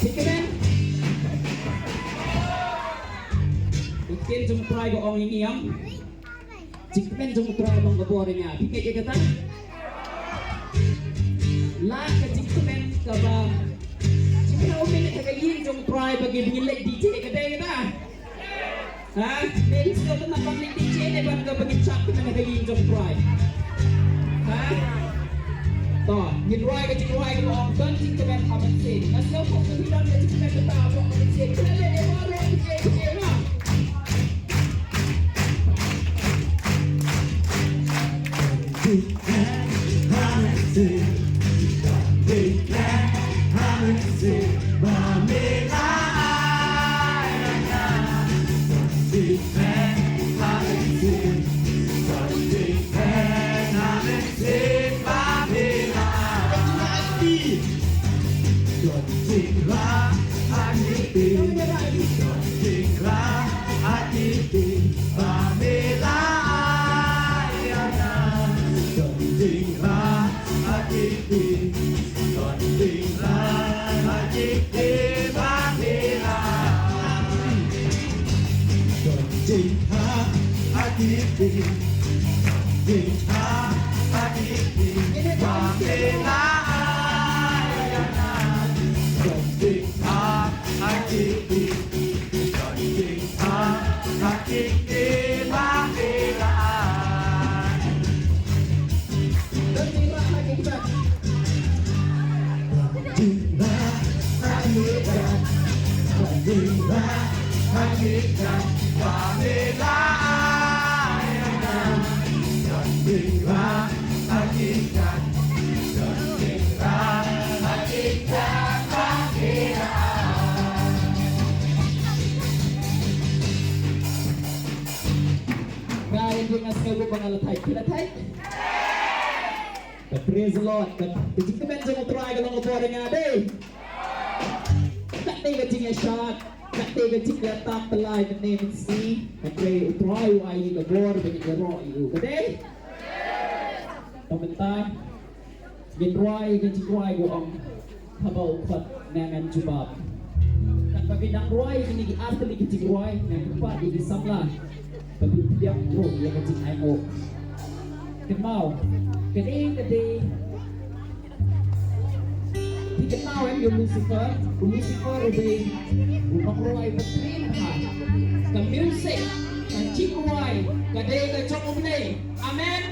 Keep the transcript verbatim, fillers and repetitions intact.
Phi kmen jong u Trai ba ong ïa ngi ïa. Jingkmen jong u Trai long ka bor ïa nga. Phi ngeit ïa kata? La ka jingkmen kaba jingkmen ha ka ïing jong u Trai ba ngi leit D J ka dei kata? Ha? Meri sngewtynnat ban leit D J ne ban ka ba ngin shad kmen ha ka ïing jong u Trai? Ha? To, ngin rwai ka jingrwai kaba ong Don Jingkmen Ha Mynsiem. Nga sngewthuh ba phi don ka jingkmen kata ba ong ha mynsiem. Phi la leh ïa baroh phi ïa phi ïa nga. Nga ïa nga sngew ba nga la thait, phi la thait? Ka praise the Lord, ka, ka jingkmen jong u Trai ka long ka bor ïa nga dei. Kane ka jingïashad, kane ka jingïatap tyllai mynne mynsngi, hynrei u Trai u ai ka bor ba ngin ïaroh ïa u, ka dei? Te mynta ngin rwai ka jingrwai ba ong Haba u khot nga ngan jubab. Katba phi dang rwai kine ki ar tylli ki jingrwai, ngan kyrpad ïa ki samla ba phin pdiang ruh ïa ka jingainguh. Kynmaw, ka dei, ka dei, phi kynmaw em ïa u Lucifer, u Lucifer u dei u nongrwai ba train bha. Ka music, ka jingrwai, ka dei ka jong U Blei. Amen.